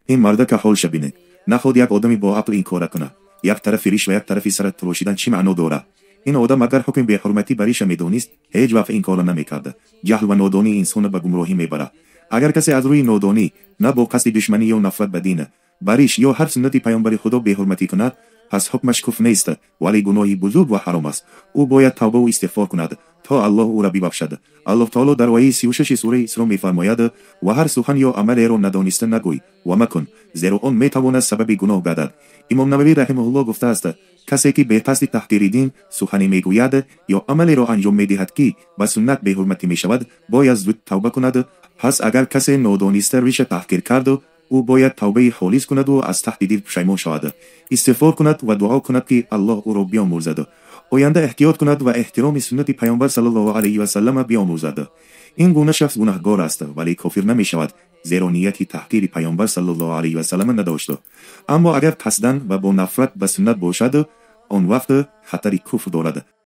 Ин мардака ҳолша бинед. Наход як одами бо ақл ин кора кунад? Як тарафи риш ва як тарафи сара турошидан чӣ маъно дорад? Ин одам агар ҳукми беҳурматӣ ба риша медонист, ҳеҷ вақт ин корро намекард. Ҷаҳл ва нодонӣ инсонро ба гумроҳӣ мебарад. Агар касе аз рӯи нодонӣ, на бо қасди душманӣ ё нафрат ба дин, ба риш ё ҳар суннати паёмбари Худо беҳурматӣ кунад, пас ҳукмаш куфр нест, вале гуноҳи бузург ва ҳаром аст. Ӯ бояд тавбаву истиғфор кунад, то Аллоҳ ӯро бибахшад. Аллоҳ таоло дар ояи 36 сураи Исро мефармояд: ва ҳар сухан ё амалеро надониста нагӯй ва макун, зеро он метавонад сабаби гуноҳ гардад. Имом Нававӣ раҳимаҳуллоҳ гуфтааст: касе ки беқасди таҳқири дин сухане мегӯяд ё амалеро анҷом медиҳад, ки ба суннат беҳурматӣ мешавад, бояд зуд тавба кунад. Пас агар касе нодониста риша таҳқир кард, ӯ бояд тавбаи холис кунаду аз таҳти дил пушаймон шавад, истиғфор кунад ва дуо кунад, ки Аллоҳ ӯро биомӯрзад. Оянда эҳтиёт кунад ва эҳтироми суннати паёмбар саллаллоҳу алайҳи васаллама биомӯзад. Ин гуна шахс гунаҳгор аст, вале кофир намешавад, зеро нияти таҳқири паёмбар саллаллоҳу алайҳи васаллама надошт. Аммо агар қасдан ва бо нафрат ба суннат бошад, он вақт хатари куфр дорад.